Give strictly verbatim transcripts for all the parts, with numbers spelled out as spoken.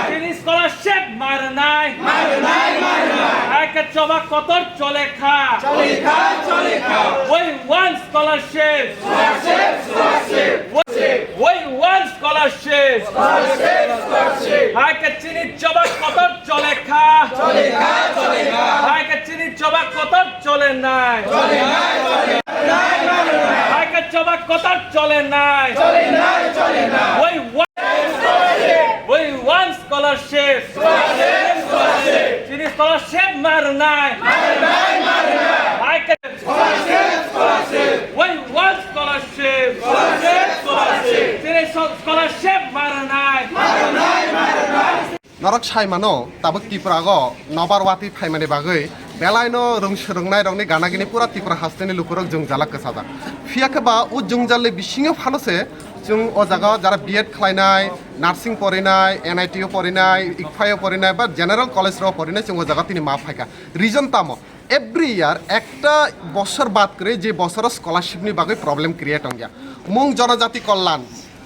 Chini scholarship marnai. Marnai, marnai. Hai ka choba kotor chole kha. Chole kha, chole kha. We want scholarship. Scholarship, scholarship. We, we want scholarship. Scholarship, scholarship. Hai ka chini choba kotor chole kha. Chole kha, chole kha. Hai ka chini choba kotor chole nai. Chole nai, chole nai. Hai ka choba kotor chole nai. Chole nai, chole nai. We want, we want scholarship. Scholarship, scholarship. Chini scholarship marnai. Marnai, marnai. Hai ka scholarship, scholarship. We want scholarship. Scholarship, scholarship. Chini so-, scholarship marnai. Marnai, marnai. Norok sai mano, tabuk Tripura go nobar watwi phaimani bagwi belaino rwng swrwngnairokni gana gini pura Tripura hasteni lukurok jwngjala kwchajak. Phiya khe ba o jwngjalni bisingo phano se chwng o jaga jara B Ed khlainai, nursing porinai, N I T o porinai, ICFAI o porinai ba general college rok porinai chwng o jaga tini ma phaikha. Reason tamo? Every year ekta bosor bad kwrwi je bosoro scholarship ni bagwi problem create wngya. Mung jonojati kollan,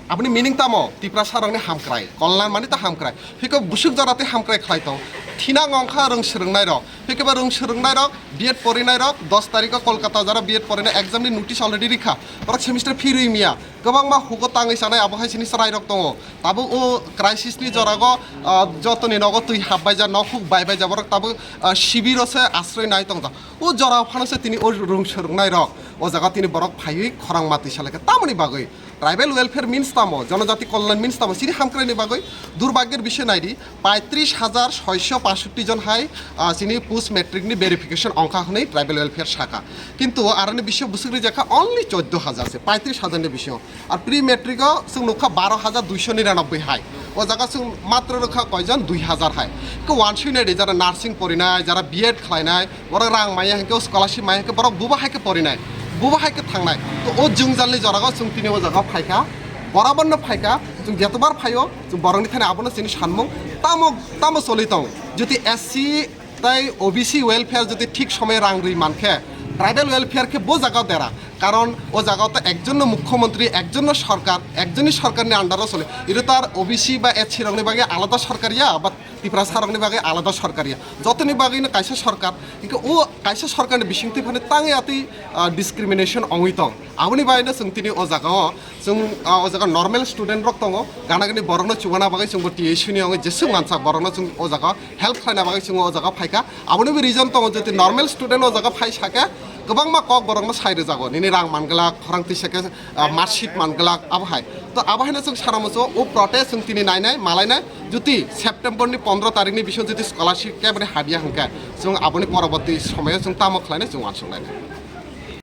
aboni meaning tamo? Tiprasa rokni hamkrai. Kollan mani ta hamkrai. Hiko busuk jora tei hamkrai khlai tong. Thinang wngkha rwng swrwngnai rok. Hiko ba rwng swrwngnai rok, B Ed porinai rok, dos tarikh o Kolkata jara B Ed porinai exam ni notice already rikha. Borok semester fee rwi miya. Kwbangma hugo tangwi chanai abo hai sini chwrai rok tongo. Tabuk o crisis ni jora go, ah, jotoni nogo twi hapbai ja, nok huk baibai ja, borok tabuk, ah, shibiro se asroi nai tong jak. O jora phano se tini o rwng swrwngnai rok o jaga tini borok phaiwi khorang matwi salai kha. Tamoni bagwi tribal welfare means tamo, jonojati kollan means tamo, chini hamkrai ni bagwi durbagyor bisoi naidi, paitris hajar soisho pasotti jon hai, ah, chini post matric ni verification ongkha hwnwi tribal welfare saka. Kintu aroni bisoi bwswk rijak kha only choddo hajar se, paitris hajar ni bisingo. Ar pre matric o chwng nukha baro hajar duisho niranobboi hai. O jaga chwng matro rwkha koijon? Dui hajar hai. Khe wansui naidi, jara nursing porinai, jara B Ed khlainai, borok rang maya hinkhe, scholarship maya hinkhe, borok bubo hai khe porinai, bubo hai khe thangnai. To o jwngjalni jorago chwng tini o jaga phaikha, boraborno phaikha, chwng jetobar phaio, chwng borokni thani abono chini sanmung tamo, tamo choli tong. Jodi S C tai O B C welfare jodi thik somoy rang rwi mankhe, tribal welfare khe bo jaga dera. Karon o jaga to ekjonno mukhyamantri, ekjonno sorkar, ekjonni sorkarni under o chole. Iro to ar O B C ba S C rokni bagwi alada sorkar ya, ba Tiprasa rokni bagwi alada sorkar ya. Jotoni bagwino kaisa sorkar, hinkhe o kaisa sorkarni bisingtwi phano tangwi atwi, ah, discrimination ongwi tong. Aboni bagwino chwng tini o jagao, chwng, ah, o jaga normal student rok tongo, gana gini borokno chubana bagwi chwngbo T S U ni ongwi jeswk mansak borokno chwng o jaga help khlaina bagwi chwng o jaga phaikha. Aboni bo reason tongo, jodi normal student o jaga phai sakhe, kwbangma kok borokno sai rwjago, nini rang manglak, khorang twi sakhe, ah, marksheet manglak, abo hai. To abo haino chwng sana muchungo o protest chwng tini nainai, malainai, jodi September ni pondro tarikh ni bisingo jodi scholarship keboni habya hwnkhe, chwng aboni poroborti somoyo chwng tamo khlainai chwng uansuk lainai.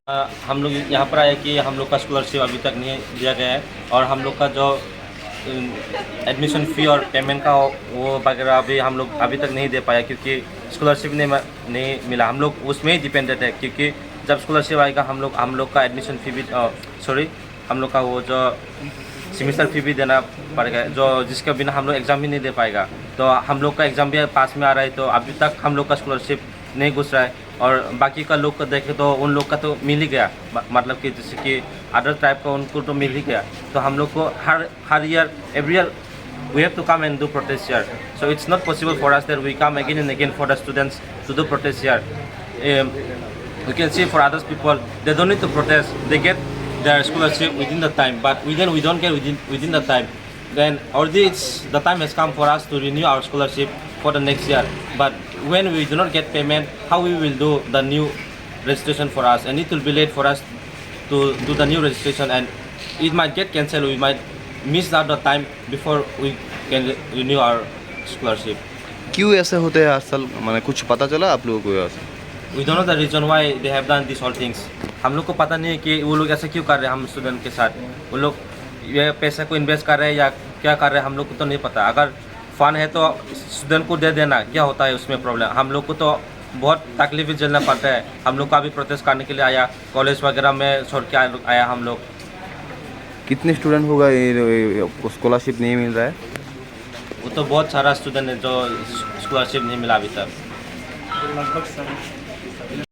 अ, हम लोग यहाँ पर आए कि हम लोग का स्कॉलरशिप अभी तक नहीं दिया गया है और हम लोग का जो, उम, एडमिशन फ़ी और पेमेंट का वो, वो वगैरह अभी हम लोग अभी तक नहीं दे पाया, क्योंकि स्कॉलरशिप नहीं म-, नहीं मिला। हम लोग उसमें ही डिपेंडेंट है, क्योंकि जब स्कॉलरशिप आएगा, हम लोग, हम लोग का एडमिशन फ़ी भी, अ, सॉरी, हम लोग का वो जो सेमेस्टर फ़ी भी देना पड़ेगा, जो, जिसके बिना हम लोग एग्ज़ाम ही नहीं दे पाएगा। तो हम लोग का एग्ज़ाम भी पास में आ रहा है, तो अभी तक हम लोग का स्कॉलरशिप नहीं घुस रहा है। और बाकी का लोग को देखे तो उन लोग का तो मिल ही गया, म-, मतलब कि जैसे कि अदर ट्राइब का उनको तो मिल ही गया। तो हम लोग को हर, हर year, every year we have to come and do protest here. So it's not possible for us that we come again and again for the students to do protest here. Um, you can see for others people, they don't need to protest. They get their scholarship within the time, but we then we don't get within, within the time. Then already it's, the time has come for us to renew our scholarship for the next year. But when we do not get payment, how we will do the new registration for us? And it will be late for us to do the new registration, and it might get cancelled. We might miss out the time before we can re-, renew our scholarship. क्यों ऐसे होते हैं हर साल, माने कुछ पता चला आप लोगों को यहाँ से? We don't know the reason why they have done these all things. हम लोग को पता नहीं है कि वो लोग ऐसा क्यों कर रहे हैं हम स्टूडेंट के साथ। वो लोग ये पैसा को इन्वेस्ट कर रहे हैं या क्या कर रहे हैं, हम लोग को तो नहीं पता। अगर फंड है तो स्टूडेंट को दे देना, क्या होता है उसमें प्रॉब्लम? हम लोग को तो बहुत तकलीफ भी झेलना पड़ता है। हम लोग का भी प्रोटेस्ट करने के लिए आया, कॉलेज वगैरह में छोड़ के आया, आया हम लोग। कितने स्टूडेंट होगा ये, ये, ये आपको स्कॉलरशिप नहीं मिल रहा है? वो तो बहुत सारा स्टूडेंट है जो स्कॉलरशिप नहीं मिला अभी तक। लगभग सभी।